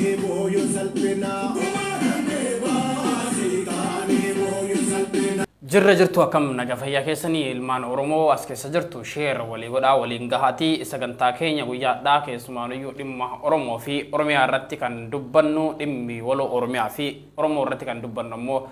Kaanee booyuun salphina. Gumaa kan kee baasii kaanee booyuun salphina. Jirra jirtu, akkam naga fayyaa keessanii? Ilmaan Oromoo as keessa jirtu, share walii godhaa, waliin gahaatii. Sagantaa keenya guyyaadhaa keessumaanuyyuu dhimma Oromoo fi Oromiyaa irratti kan dubbannu, dhimmi waloo Oromiyaa fi Oromoo irratti kan dubbannu ammoo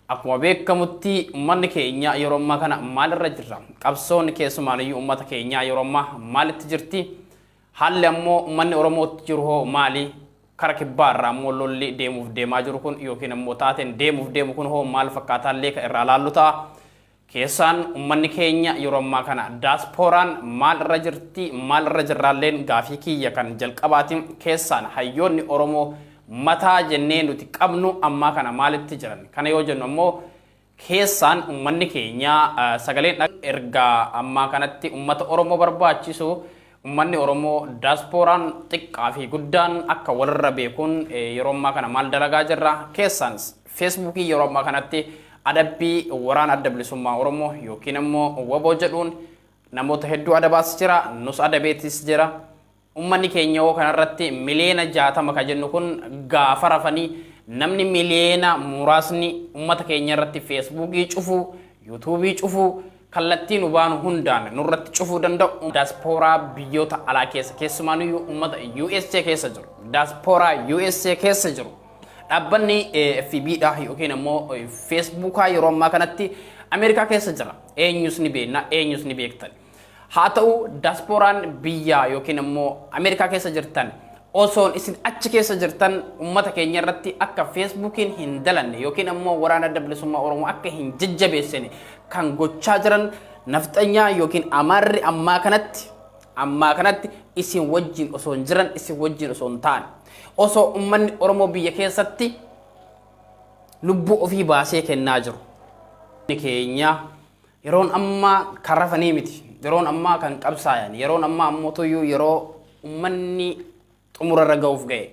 akkuma beekamutti uummanni keenya yeroo ammaa kana maalirra jirra? Qabsoon keessumaanuyyuu uummata keenyaa yeroo ammaa maalitti jirti? Haalli ammoo uummanni Oromootti jiru hoo maali? Kara kibbaa irraa ammoo lolli deemuuf deemaa jiru kun yookiin ammoo taateen deemuuf deemu kun hoo maal fakkaataallee kan irraa laallu ta'a. Keessaan uummanni keenya yeroo ammaa kana daaspooraan maal irra jirti, maal irra jirraalleen gaafii kiyya kan jalqabaati. Keessaan hayyoonni Oromoo mataa jennee nuti qabnu ammaa kana maalitti jiran? Kana yoo jennu ammoo keessaan uummanni keenya sagaleen ergaa ammaa kanatti uummata Oromoo barbaachisu, uummanni Oromoo daaspooraan xiqqaa fi guddaan akka walirra beekuun yeroo ammaa kana maal dalagaa jirra? Keessaan Feesbuukii yeroo ammaa kanatti adabbii Waraana Adda Bilisummaa Oromoo yookiin ammoo WABOO jedhuun namoota hedduu adabaas jira, nus adabeetis jira. Uummanni keenya hoo kanarratti miliyoona 60 ka jennu kun gaafa rafanii namni miliyoona muraasni uummata keenya irratti Feesbuukii cufuu, Yuutuubii cufuu, kallattii nu baanu hundaan nurratti cufuu danda'u. Daaspooraa biyyoota alaa keessa, keessumaanuyyuu uummata USA keessa jiru, daaspooraa USA keessa jiru. Dhaabbanni FB dha yookiin ammoo Feesbuukaa yeroo ammaa kanatti Ameerikaa keessa jira. Eenyus ni beekna, eenyus ni beektan. Haa ta'u, daasporaan biyya yookiin ammoo Ameerikaa keessa jirtan, osoon isin achi keessa jirtan uummata keenya irratti akka Feesbuukiin hin dalanne yookiin ammoo Waraana Adda Bilisummaa Oromoo akka hin jajjabeessine kan gochaa jiran nafxanyaa yookiin Amaarri ammaa kanatti isin wajjin osoo hin jiran, isin wajjin osoo hin ta'an, osoo uummanni Oromoo biyya keessatti lubbuu ofii baasee kennaa jiru. Keenya yeroon ammaa kan rafanii miti. Yeroon ammaa kan qabsaayan. Yeroon ammaa ammoo tuyyuu yeroo uummanni xumurarra ga'uuf ga'e.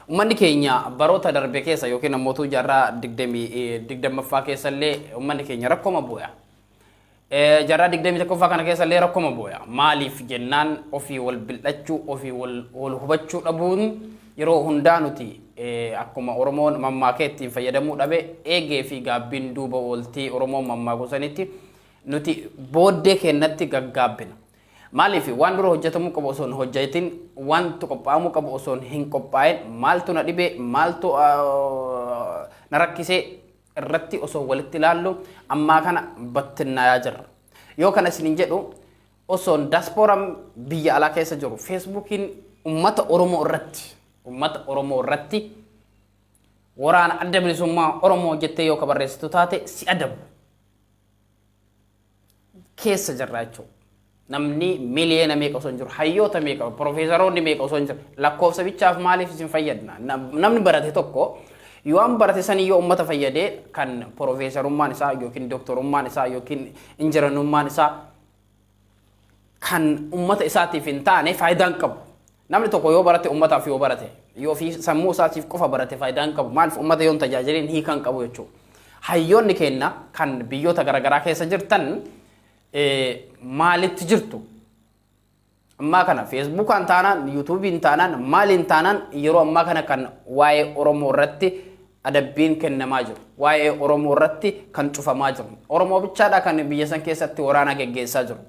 Uummanni keenya baroota darbe keessa yookiin ammoo jaarraa 20ffaa keessa illee uummanni keenya rakkooma bu'a. Jaarraa 21ffaa kana keessa illee rakkooma bu'a. Maaliif jennaan, ofii wal bil'achuu, ofii wal hubachuu dhabuun yeroo hundaa nuti akkuma Oromoon mammaakee ittiin fayyadamuu dhabe, eegee fi gaabbiin duuba ooltii Oromoon mammaaku sanitti nuti booddee kennatti gaggaabbina. Maaliif waan dura hojjetamuu qabu osoo hin hojjetin, wanti qophaa'amuu qabu osoo hin qophaa'in, maaltu na dhibee, maaltu na rakkisee irratti osoo walitti ilaallu ammaa kana battinnaayaa jirra. Yoo kana isiniin jedhu, osoo daasporaan biyya alaa keessa jiru Feesbuukiin uummata Oromoo irratti Waraana Adda Bilisummaa Oromoo jettee yoo ka barreessitu taate si adabu. Keessa jirra jechuudha. Namni miliyoona meeqa osoo hin jiru, hayyoota meeqa, piroofeesaroonni meeqa osoo hin jiru, lakkoofsa bichaaf maaliif isin fayyadna? Namni barate tokko yoo an barate sanii yoo uummata fayyadee, kan piroofeesarummaan isaa yookiin dooktorummaan isaa yookiin injiranummaan isaa kan uummata isaatiif hin taane faayidaa hin qabu. Namni tokko yoo barate, uummataaf yoo barate, yoo fi sammuu isaatiif qofa barate faayidaa hin qabu. Maaliif uummata yoo hin tajaajilin hiika hin qabu jechuudha. Hayyoonni keenya kan biyyoota garaagaraa keessa jirtan maalitti jirtu? Ammaa kana Feesbuukaan taanaan, Yuutuubiin taanaan, maaliin taanaan yeroo ammaa kana kan waa'ee Oromoo irratti adabbiin kennamaa jiru. Waa'ee Oromoo irratti kan cufamaa jiru. Oromoo bichaadha kan biyya san keessatti waraana geggeessaa jiru.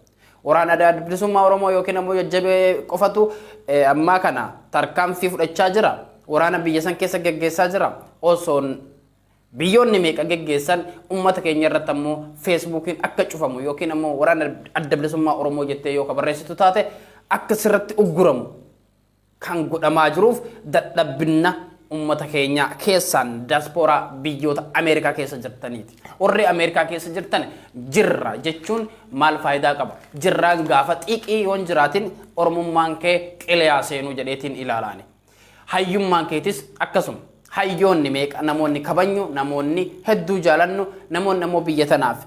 Waraana Adda Bilisummaa Oromoo yookiin ammoo jajjabee qofatu ammaa kana tarkaanfii fudhachaa jira. Waraana biyya san keessa geggeessaa jira. Osoon biyyoonni meeqa geggeessan, uummata keenya irratti ammoo Feesbuukiin akka cufamu yookiin ammoo Waraana Adda Bilisummaa Oromoo jettee yoo ka barreessitu taate akka sirratti ugguramu kan godhamaa jiruuf dadhabbinna uummata keenya keessaan daaspooraa biyyoota Ameerikaa keessa jirtaniiti. Warri Ameerikaa keessa jirtan jirra jechuun maal faayidaa qaba? Jirraan gaafa xiiqii yoo hin jiraatin Oromummaan kee qileyaa seenuu jedheetiin ilaalaani. Hayyummaan keetis akkasuma. Hayyoonni meeqa, namoonni kabajnu, namoonni hedduu jaalannu, namoonni ammoo biyya tanaaf,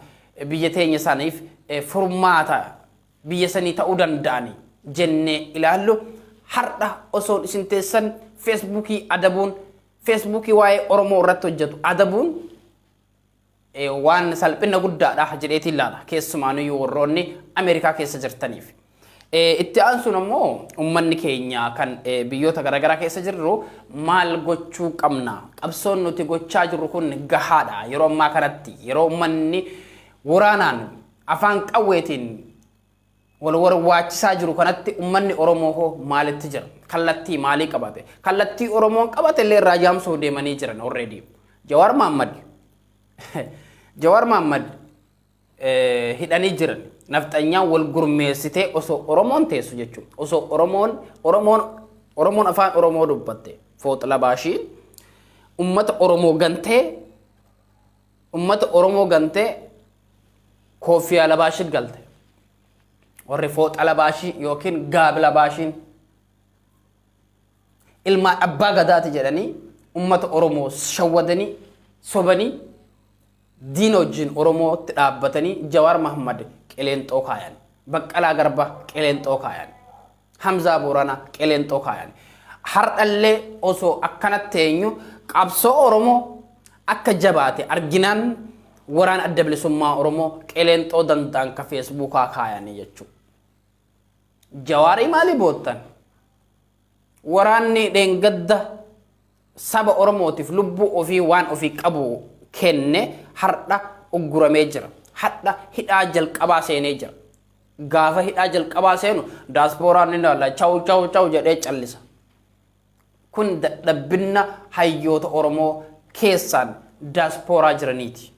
biyya teenya saniif furmaata biyya sanii ta'uu danda'ani jennee ilaallu, har'a osoo isin teessan Feesbuukii adabuun, Feesbuukii waa'ee Oromoo irratti hojjetu adabuun waan salphina guddaadha jedheetiin ilaala, keessumaanuyyuu warroonni Ameerikaa keessa jirtaniif. Itti aansuun ammoo uummanni keenya kan biyyoota garaagaraa keessa jirru maal gochuu qabna? Qabsoon nuti gochaa jirru kun gahaadha. Yeroo ammaa kanatti yeroo uummanni waraanaan afaan qawweetiin wal warwaachisaa jiru kanatti uummanni Oromoo hoo maalitti jira? Kallattii maalii qabate? Kallattii Oromoon qabate illee irraa jaamsuu deemanii jiran already. Jawaar Mahaammad Jawaar Mahaammad hidhanii jiran. Nafxanyaan wal gurmeessitee osoo Oromoon teessu jechuudha. Osoo Oromoon afaan Oromoo dubbatte fooxila baashiin uummata Oromoo gantee, uummata Oromoo gantee kooffiyaa labaashit galte. Warri fooxa labaashii yookiin gaabi labaashiin ilmaan abbaa gadaati jedhanii uummata Oromoo shawwadanii, sobanii, diina wajjin Oromootti dhaabbatanii Jawaar Mahmad qileenxoo kaayan. Baqqalaa Garba qileenxoo kaayan. Hamzaa Booranaa qileenxoo kaayan. Har'allee osoo akkanatti eenyu qabsoo Oromoo akka jabaate arginaan waraan Adda Bilisummaa Oromoo qileenxoo danda'an ka Feesbuukaa kaayanii jechuudha. Jawaarii maalii boottan? Waraanni dheengadda saba Oromootiif lubbuu ofii waan ofii qabu kenne har'a ugguramee jira. Hadha hidhaa jalqabaa seenee jira. Gaafa hidhaa jalqabaa seenu daaspooraan ni ilaalla, chaw chaw chaw jedhee callisa. Kun dadhabbinna hayyoota Oromoo keessaan daaspooraa jiraniiti.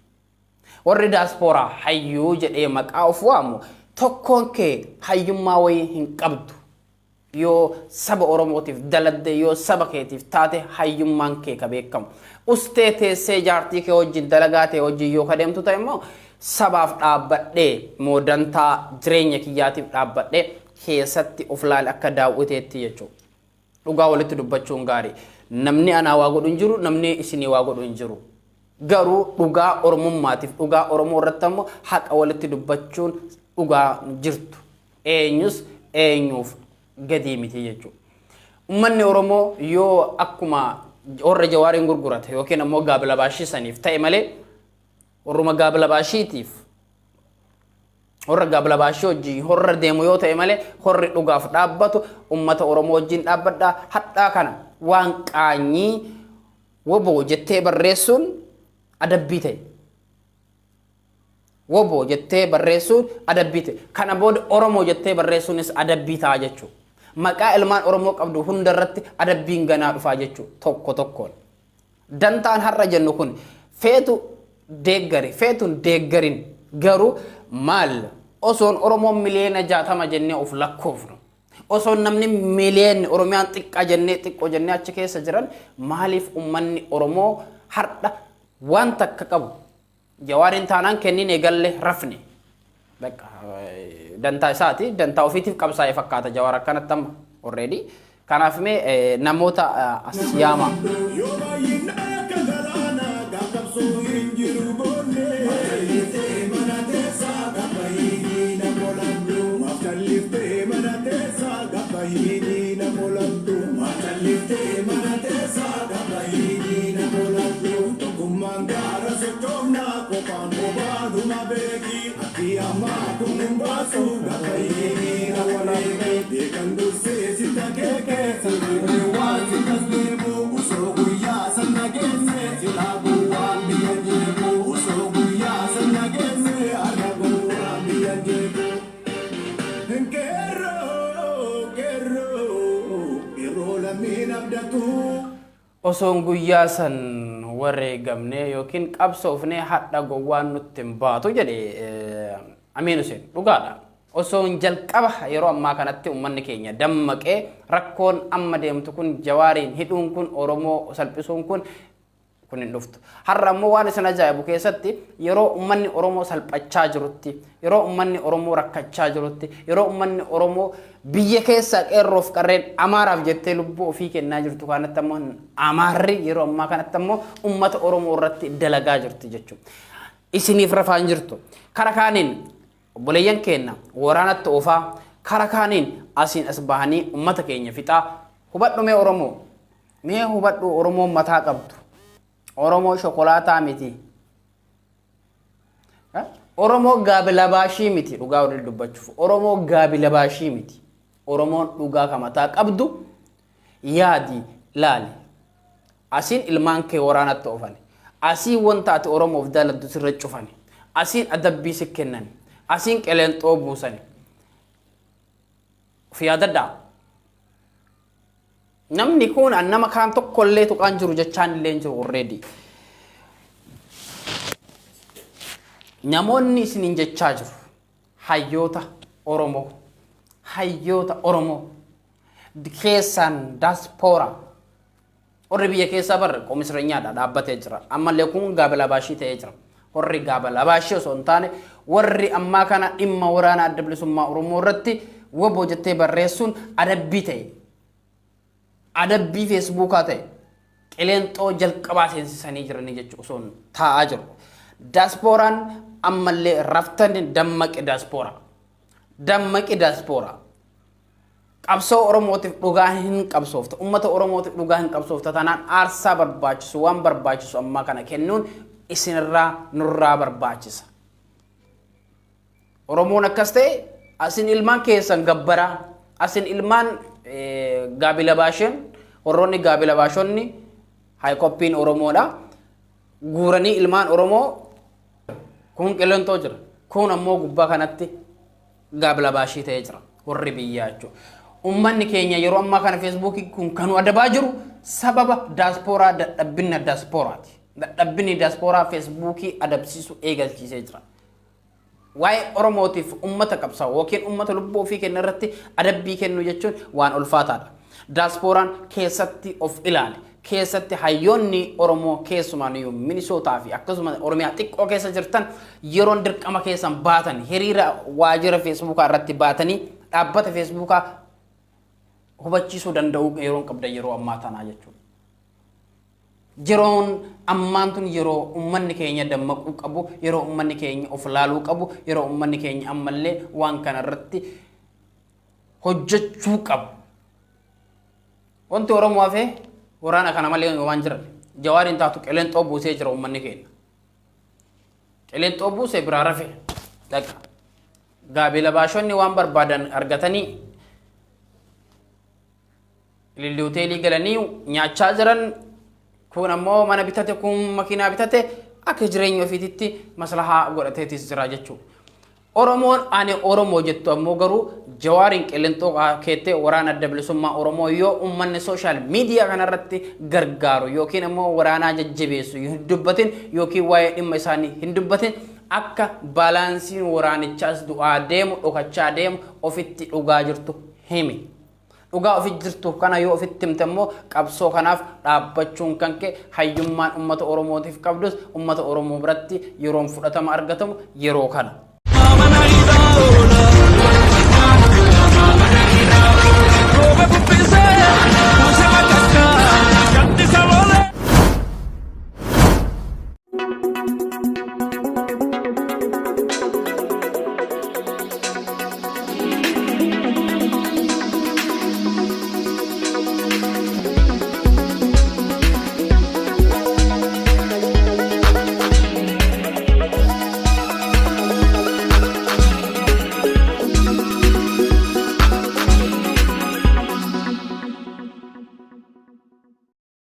Warri daaspooraa hayyuu jedhee maqaa of waamu tokkoon kee hayyummaa wayii hin qabdu. Yoo saba Oromootiif daladde, yoo saba keetiif taate hayyummaan kee ka beekamu. Ustee teessee jaartii kee wajjin dalagaa ta'e wajjin yoo ka deemtu ta'e immoo sabaaf dhaabbadhee moodantaa jireenya kiyyaatiif dhaabbadhee keessatti of laali akka daawwiteetti jechuudha. Dhugaa walitti dubbachuun gaarii. Namni anaa waa godhu hin jiru, namni isinii waa godhu hin jiru. Garuu dhugaa Oromummaatiif, dhugaa Oromoo irratti ammoo haqa walitti dubbachuun dhugaa jirtu. Eenyus eenyuuf gadii miti jechuudha. Uummanni Oromoo yoo akkuma warra Jawaariin gurgurate yookiin ammoo gaabila baashiisaniif ta'e malee warruma gaabila baashiitiif, warra gaabila baashii wajjin horra deemu yoo ta'e malee horri dhugaaf dhaabbatu uummata Oromoo wajjin dhaabbadhaa. Hadhaa kana waan qaanyii woboo jettee barreessuun adabbii ta'e. Woboo jettee barreessuun adabbii ta'e. Kana booda Oromoo jettee barreessuunis adabbii ta'a jechuudha. Maqaa ilmaan Oromoo qabdu hunda irratti adabbiin ganaa dhufaa jechuudha tokko tokkoon. Dantaan har'a jennu kun feetu deeggari, feetuun deeggarin, garuu maal osoon Oromoon miliyoona 60 jennee of lakkoofnu, osoon namni miliyoonni Oromiyaan xiqqaa jennee xiqqoo jennee achi keessa jiran, maaliif uummanni Oromoo har'a waan takka qabu Jawaariin taanaan kennin eegalle rafne. Bakka dantaa isaati, dantaa ofiitiif qabsaa'ee fakkaata Jawaar akkanatti amma already. Kanaaf mee namoota as yaama. Yoo baay'ina akka galaanaa gaafabsoo hin jiru boonne. Maalliftee mana teessaa gaafa hiiniina qoladhu. Maalliftee mana teessaa gaafa hiiniina qoladhu. Maalliftee mana teessaa gaafa hiiniina qoladhu. Tokkummaan gaara sochoofnaa, qophaan qobaadhuma beeki. Akki ammaa kun hin baasu gaafa hiiniina qoladhu. Beekan dursee si takeeke sirrii waan si tasdeemu. Osoo guyyaa sana geesse silaa gowwaan biyya jeequ. Osoo guyyaa sana geesse har'a gowwaan biyya jeequ. Qeerroo, qeerroo, qeerroo lammiin abdatu. Osoon guyyaa san wareegamnee yookiin qabsoofnee hadha gowwaan nutti hin baatu jedhe Amiin Hussein, dhugaadha. Osoon jalqaba yeroo ammaa kanatti uummanni keenya dammaqee rakkoon amma deemtu kun, Jawaariin hidhuun kun, Oromoo salphisuun kun hin dhuftu. Har'a ammoo waan isin ajaa'ibu keessatti yeroo uummanni Oromoo salphachaa jirutti, yeroo uummanni Oromoo rakkachaa jirutti, yeroo uummanni Oromoo biyya keessaa qeerroof qarreen Amaaraaf jettee lubbuu ofii kennaa jirtu kanatti ammoo Amaarri yeroo ammaa kanatti ammoo uummata Oromoo irratti dalagaa jirti jechuudha. Isiniif rafaan jirtu. Kara kaaniin obboleeyyan keenya waraanatti oofaa, kara kaaniin asiin as bahanii uummata keenya fixaa. Hubadhu mee Oromoo. Mee hubadhu, Oromoon mataa qabdu. Oromoo shokolaataa miti. Oromoo gaabilabaashii miti, dhugaa waliin dubbachuuf. Oromoo gaabilabaashii miti. Oromoon dhugaa kamataa qabdu yaadi laali. Asiin ilmaan kee waraanatti oofani. Asiin wanta ati Oromoof daladdu sirra cufani. Asiin adabbii si kennani. Asiin qeleenxoo buusani. Of yaadadhaa. Namni kun an nama kaan tokkollee tuqaan jiru jechaan illee hin jiru already. Namoonni isiniin jechaa jiru. Hayyoota Oromoo. Hayyoota Oromoo. Keessaan daaspooraa. Warri biyya keessaa barre qomisrenyaadha dhaabbatee jira. Ammallee kun gaabila baashii ta'ee jira. Warri gaabila baashii osoo hin taane warri ammaa kana dhimma waraana Adda Bilisummaa Oromoo irratti wbo jettee barreessuun adabbii ta'e. Adabbii feesbuukaa ta'e. Qileenxoo jalqabaa seensisanii jiranii jechuudha osoo taa'aa jiru. Daaspooraan ammallee raftani dammaqi daaspooraa. Dammaqi daaspooraa. Qabsoo Oromootiif dhugaa hin qabsoofta. Uummata Oromootiif dhugaa hin qabsoofta. Tanaan aarsaa barbaachisu waan barbaachisu ammaa kana kennuun isinirraa nurraa barbaachisa. Oromoon akkas ta'e asin ilmaan keessan gabbaraa asin ilmaan gaabila baasheen warroonni gaabila baashonni haayikoppiin Oromoodha. Guuranii ilmaan Oromoo kun qilentoo jira. Kun ammoo gubbaa kanatti gaabila baashii ta'ee jira. Warri biyyaa jechuudha. Uummanni keenya yeroo ammaa kana feesbuukii kun kan nu adabaa jiru sababa daaspooraa dadhabbinna daaspooraati. Dadhabbinni daaspooraa feesbuukii adabsiisuu eegalchiisee jira. Waa'ee Oromootiif uummata qabsaa'u yookiin uummata lubbuu ofii kenna irratti adabbii kennuu jechuun waan ulfaataadha. Daaspooraan keessatti of ilaali. Keessatti hayyoonni Oromoo keessumaan iyyuu Minisootaa fi akkasuma Oromiyaa xiqqoo keessa jirtan yeroon dirqama keessan baatan hiriira waajjira feesbuukaa irratti baatanii dhaabbata feesbuukaa hubachiisuu danda'uu yeroon qabdan yeroo ammaa tanaa jechuudha. Yeroon ammaan tun yeroo ummanni keenya dammaquu qabu, yeroo ummanni keenya of laaluu qabu, yeroo ummanni keenya ammallee waan kana irratti hojjechuu qabu. Wanti Oromoo hafee waraana kana malee waan jiran. Jawaariin taatu qileenxoo buusee jira ummanni keenya. Qileenxoo buusee biraa rafe. Dhaqa. Gaabila baashonni waan barbaadan argatanii Ililli hoteelii galanii nyaachaa jiran kun ammoo mana bitate kun makiinaa bitate akka jireenya ofiititti maslahaa godhateetis jira jechuudha. Oromoon ani Oromoo jettu ammoo garuu Jawaariin qillinxoo keettee waraana adda bilisummaa Oromoo yoo uummanni sooshaal miidiyaa kanarratti gargaaru yookiin ammoo waraanaa jajjabeessu hin dubbatin yookiin waa'ee dhimma isaanii hin dubbatin akka baalaansiin waraanichaas du'aa deemu dhokachaa deemu ofitti dhugaa jirtu himi. Dhugaa ofi jirtu kana yoo ofitti himte immoo qabsoo kanaaf dhaabbachuun kan kee hayyummaan ummata Oromootiif qabdus ummata Oromoo biratti yeroon fudhatama argatamu yeroo kana.